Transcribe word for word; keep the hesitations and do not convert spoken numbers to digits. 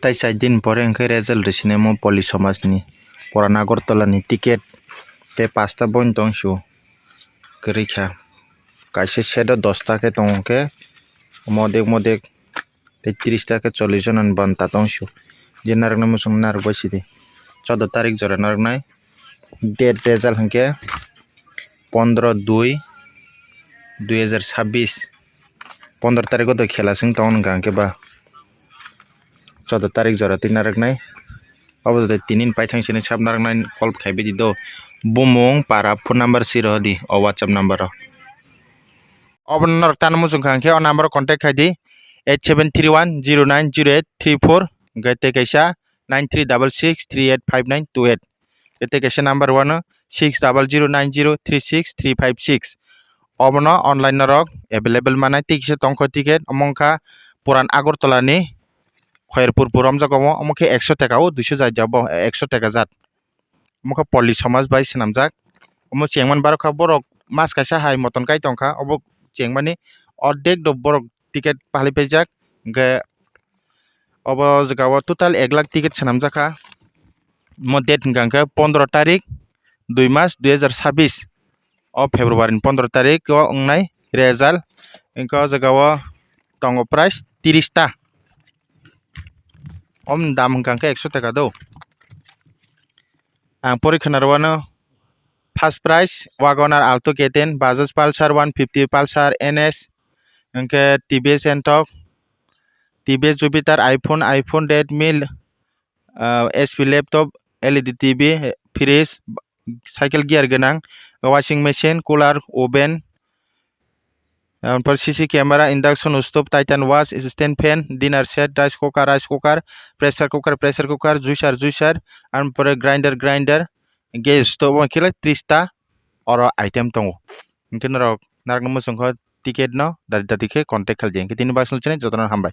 Tai char din pore hwnkhe result rwsinai omo Poli Somaj ni Puran Agartala ni ticket tei pasta boin tong sio kwrwi kha. Kaisa seat o dosta khe tongo khe modek modek tei tris ta khe chollish jona ni banta tong sio. Je narwknai muchung narwk bai sidi. Choudo tarik jora narwknai. Date result hwnkhe pondro dui dui hazar sabbish. Pondro tarikgo to khela chwng tongo hwnkha hwnkhe ba choudo tarik jora twi narwknai. Obo jora tini ni paithang sini sab narwknai call khai bidi do. Bumung para phone number si rohdi o WhatsApp number o. Obo norok tano muchung kha hwnkhe o number o contact khai di eight seven three one zero nine zero eight three four hwnkhe tei kaisa nine three double six three eight five nine two eight. Tei kaisa number wano six double zero nine zero three six three five six. Obono online norok available manai tei kisa tongkho ticket omo wngkha Puran Agartala ni Khairpur pura omjak omo, omo khe ekso taka o duiso jat ya bo ekso taka jat. Omo khe Poli Somaj bai swnamjak. Omo chengmani barokha borok mas kaisa hai moton kai tongkha obo chengmani ordek do borok ticket pahlai paijak hwnkhe obo jaga o total ek lakh ticket swnamjak kha. Omo date hwnkha hwnkhe pondro tarik dui mas dui hazar sabbish o February ni pondro tarik o wngnai result hwnkhe o jaga o tongo price tris ta. Om dam hwnkha hwnkhe ekso taka do. Ang porikha narwano first prize Wagon R Alto K ten, Bajaj Pulsar one fifty, Pulsar N S, hwnkhe T V S Ntorq, T V S Jupiter, iPhone, iPhone Redmi, ah, H P laptop, L E D T V, fridge, cycle gear gwnang, washing machine, cooler, oven, Ampor C C camera, induction stove, Titan watch, stand fan, dinner set, rice cooker, rice cooker, pressure cooker, pressure cooker, juicer, juicer, ampore grinder, grinder, gas stove, omo khe tris ta oro item tongo. Hwnkhe norok narwkna muchungkha ticket no dati dati khe contact khaidi. Hwnkhe tini baksa chini jotono hambai.